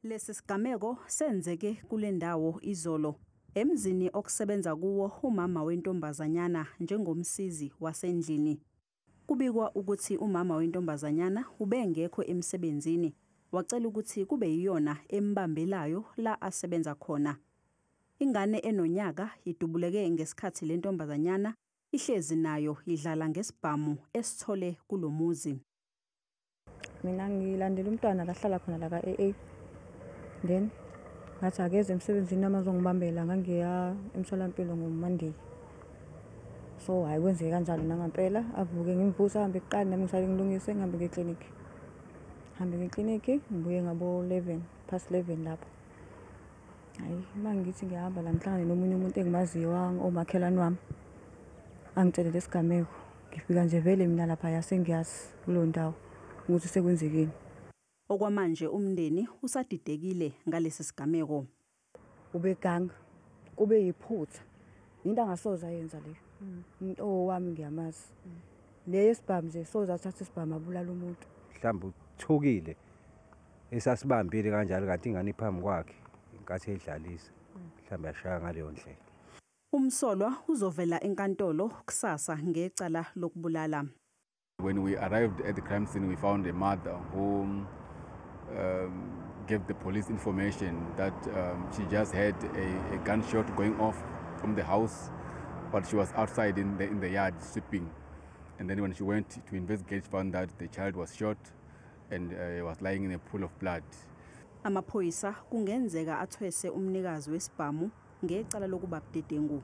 Lesi sigameko senzeke kule ndawo izolo emzini okusebenza kuwo umama wentombazanyana njengomsizi wasendlini. Kubikwa ukuthi umama wentombazanyana ubengekho emsebenzini, wacela ukuthi kube yiyona embambelayo la asebenza khona. Ingane enonyaka idubuleke ngesikhathi le ntombazanyana ihlezi nayo idlala ngesibhamu esithole kulomuzi. Mina ngilandela umntwana la ahlala khona la ka-AA, then ngathi akeze emsebenzini nami azongibambela, ngangiya emtholampilo ngoMonday. So hhayi, kwenzeke kanjalo nangampela, avuke ngimvuse ahambe kuqala, nami ngisale ngilungise ngihambe ngiye eklinikhi. Ngihambe ngiye eklinikhi, ngibuye ngabo-11 past 11 lapho. Hhayi, uma ngithi ngiyahamba la ngihlangane nomunye umuntu engimaziyo omakhelwane wami, angitshele lesigameko. Ngifika nje vele mina laphaya sengiyazi kuleyo ndawo ukuthi sekwenzekeni. Okwamanje umndeni usadidekile ngalesi sigameko. Ubeganga, kube yiphutha, into angasoze ayenza leyo. Umuntu owami ngiyamazi. Le yesibhamu nje soze athathe isibhamu abulala umuntu. Mhlawumbe uthukile esasibambile kanjalo, kanti ingane iphambi kwakhe inkathi edlalisa, mhlawumbe yashaya ngaleyo ndlela. Umsolwa uzovela enkantolo kusasa ngecala lokubulala. When we arrived at the crime scene, we found a mother who gave the police information that she just heard a gunshot going off from the house, but she was outside in the yard sweeping. And then when she went to investigate, she found that the child was shot and was lying in a pool of blood. Amaphoyisa kungenzeka athwese umnikazi wesibhamu ngecala lokuba budedengu.